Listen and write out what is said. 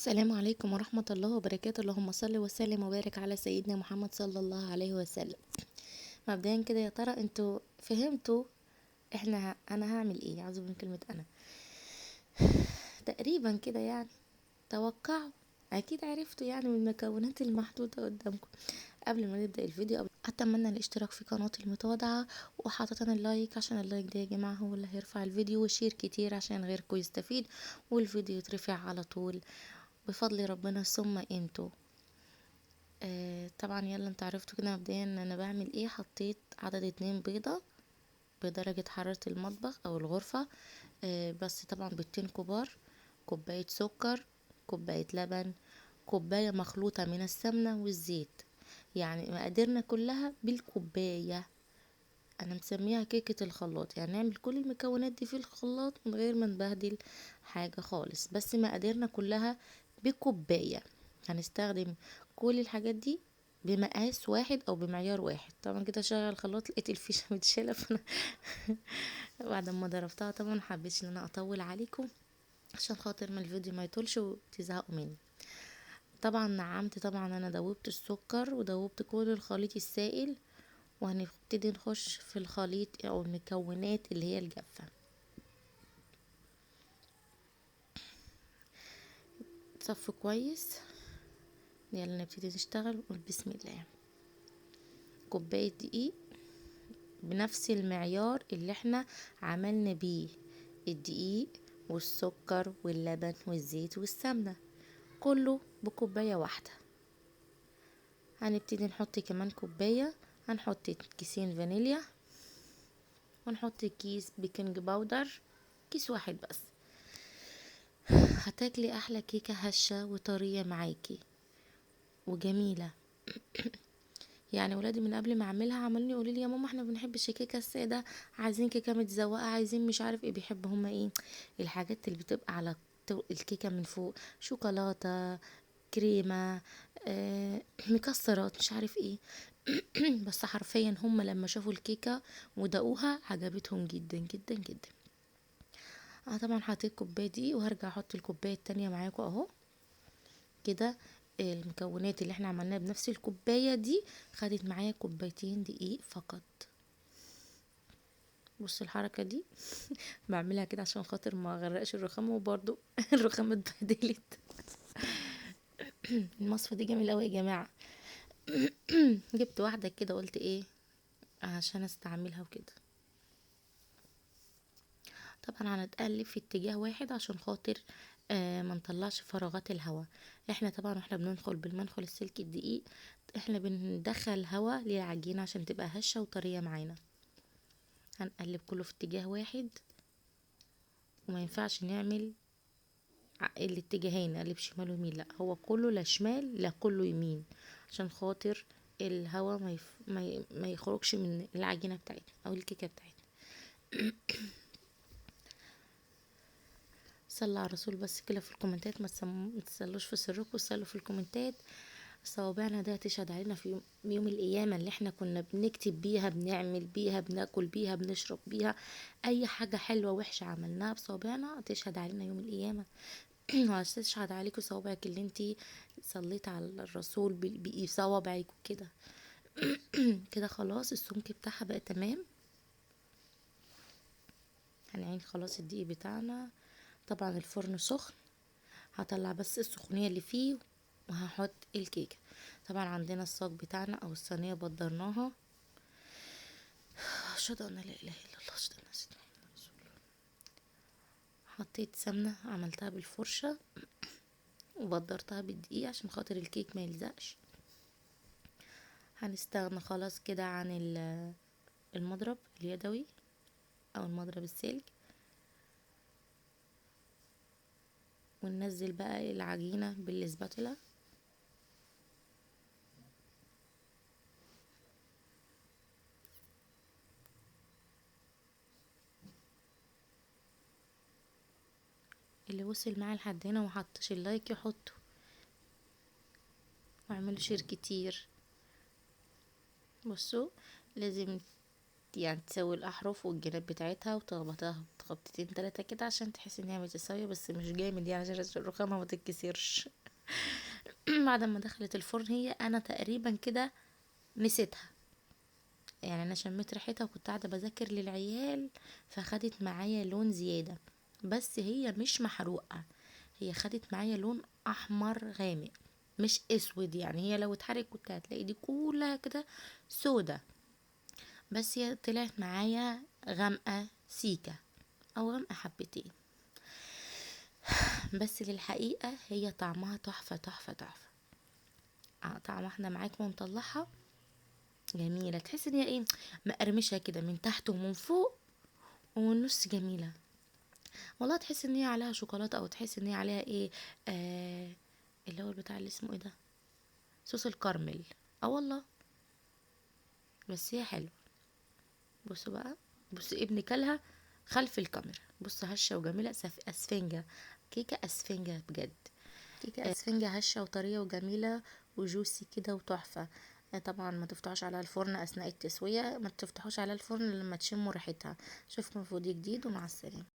السلام عليكم ورحمة الله وبركاته. اللهم صل وسلم وبارك على سيدنا محمد صلى الله عليه وسلم. مبدئيا كده يا ترى انتوا فهمتوا انا هعمل ايه؟ عاوزة من كلمة انا تقريبا كده يعني توقعوا، اكيد عرفتوا يعني من المكونات المحطوطة قدامكم. قبل ما نبدأ الفيديو اتمنى الاشتراك في قناتي المتواضعة، وحاطة ال like عشان ال like ده يا جماعة هو اللي هيرفع الفيديو، و share كتير عشان غيركم يستفيد والفيديو يترفع على طول بفضل ربنا ثم انتوا. طبعا يلا انتوا عرفتوا كده مبدئيا ان انا بعمل ايه. حطيت عدد 2 بيضة بدرجة حرارة المطبخ او الغرفة، بس طبعا بيضتين كبار، كوباية سكر، كوباية لبن، كوباية مخلوطة من السمنة والزيت، يعني مقاديرنا كلها بالكوباية. انا مسميها كيكة الخلاط، يعني نعمل كل المكونات دي في الخلاط من غير ما نبهدل حاجة خالص، بس مقاديرنا كلها بكوباية. هنستخدم كل الحاجات دي بمقاس واحد او بمعيار واحد. طبعا كده شغل الخلاط لقيت الفيشة متشالة، فانا بعد ما ضربتها طبعا حبيتش ان انا اطول عليكم عشان خاطر ما الفيديو ما يطولش وتزهقوا مني. طبعا نعمت، طبعا انا دوبت السكر ودوبت كل الخليط السائل، وهنبتدي نخش في الخليط او المكونات اللي هي الجافة. صف كويس، يلا نبتدي نشتغل ونقول بسم الله. كوباية دقيق بنفس المعيار اللي احنا عملنا بيه الدقيق والسكر واللبن والزيت والسمنة، كله بكوباية واحدة. هنبتدي نحط كمان كوباية، هنحط كيسين فانيليا، ونحط كيس baking powder، كيس واحد بس. هتاكلي احلى كيكة هشة وطرية معاكي وجميلة. يعني ولادي من قبل ما اعملها عمالين يقولوا لي يا ماما احنا ما بنحبش الكيكه الساده، عايزين كيكه متزوقه، عايزين مش عارف ايه. بيحبوا هما ايه الحاجات اللي بتبقى على الكيكه من فوق، شوكولاته، كريمه، مكسرات، مش عارف ايه. بس حرفيا هما لما شافوا الكيكه ودقوها عجبتهم جدا جدا جدا. انا طبعا حطيت كوبايه دي وهرجع احط الكوبايه التانية معاكم اهو كده. المكونات اللي احنا عملناها بنفس الكوباية دي خدت معايا كوبايتين دقيق فقط. بصوا الحركة دي بعملها كده عشان خاطر ما اغرقش الرخامة، وبرضو الرخامة اتبهدلت. المصفى دي جميلة قوي يا جماعة. جبت واحدة كده قلت ايه عشان استعملها وكده. طبعا هنتقلب في اتجاه واحد عشان خاطر ما نطلعش فراغات الهواء. احنا طبعا واحنا بننخل بالمنخل السلك الدقيق احنا بندخل هواء للعجينة عشان تبقى هشة وطرية معانا. هنقلب كله في اتجاه واحد، وما ينفعش نعمل الاتجاهين، نقلب شمال ويمين، لا هو كله لا شمال لا كله يمين عشان خاطر الهواء ما يخرجش من العجينة بتاعتنا او الكيكة بتاعتنا. صلى على الرسول بس كده في الكومنتات، ما تسلوش في سركم، صلوا في الكومنتات. صوابعنا ده تشهد علينا في يوم القيامة اللي احنا كنا بنكتب بيها، بنعمل بيها، بناكل بيها، بنشرب بيها، اي حاجة حلوة وحشة عملناها بصوابعنا تشهد علينا يوم القيامة. وهتشهد عليكم صوابعك اللي انتي صليت على الرسول بصوابعك وكده. كده خلاص السمك بتاعها بقى تمام. هنعين خلاص الدقيق بتاعنا. طبعا الفرن سخن، هطلع بس السخونية اللي فيه وهحط الكيكة. طبعا عندنا الصاج بتاعنا او الصينية بدرناها. اشهد ان لا اله الا الله، اشهد ان سيدنا محمد رسول الله. حطيت سمنة عملتها بالفرشة وبدرتها بالدقيق عشان خاطر الكيك ما يلزقش. هنستغنى خلاص كده عن المضرب اليدوي او المضرب السلك، وننزل بقى العجينة بالسباتولا. اللي وصل معايا لحد هنا ومحطش ال like يحطه، واعملوا share كتير. بصوا لازم تسوي الاحرف والجناب بتاعتها وتخبطها خبطتين تلاتة كده عشان تحس ان هي متساوية، بس مش جامد يعني عشان الرخامة ما تتكسرش. بعد ما دخلت الفرن هي انا تقريبا كده نسيتها، يعني انا شميت ريحتها وكنت قاعدة بذاكر للعيال، فخدت معايا لون زيادة، بس هي مش محروقة، هي خدت معايا لون احمر غامق مش اسود، يعني هي لو اتحرقت كنت هتلاقي دي كلها كده سودا، بس هي طلعت معايا غامقة سيكة او غامقة حبتين، بس للحقيقة هي طعمها تحفة تحفة تحفة. طعم احنا معاكم ونطلعها جميلة، تحس ان هي ايه مقرمشة كده من تحت ومن فوق ومن النص، جميلة والله. تحس ان هي عليها شوكولاتة، او تحس ان هي عليها ايه، اللي هو البتاع اللي اسمه ايه ده، صوص الكراميل. والله بس هي حلوة. بصوا بقى، بصوا ابني كلها خلف الكاميرا، بصوا هشة وجميلة، اسفنجة، كيكة اسفنجة بجد، كيكة اسفنجة هشة وطرية وجميلة وجوسي كده وتحفة. طبعا ما تفتحوش على الفرن اثناء التسوية، ما تفتحوش على الفرن لما تشموا ريحتها. اشوفكم في فيديو جديد، ومع السلامة.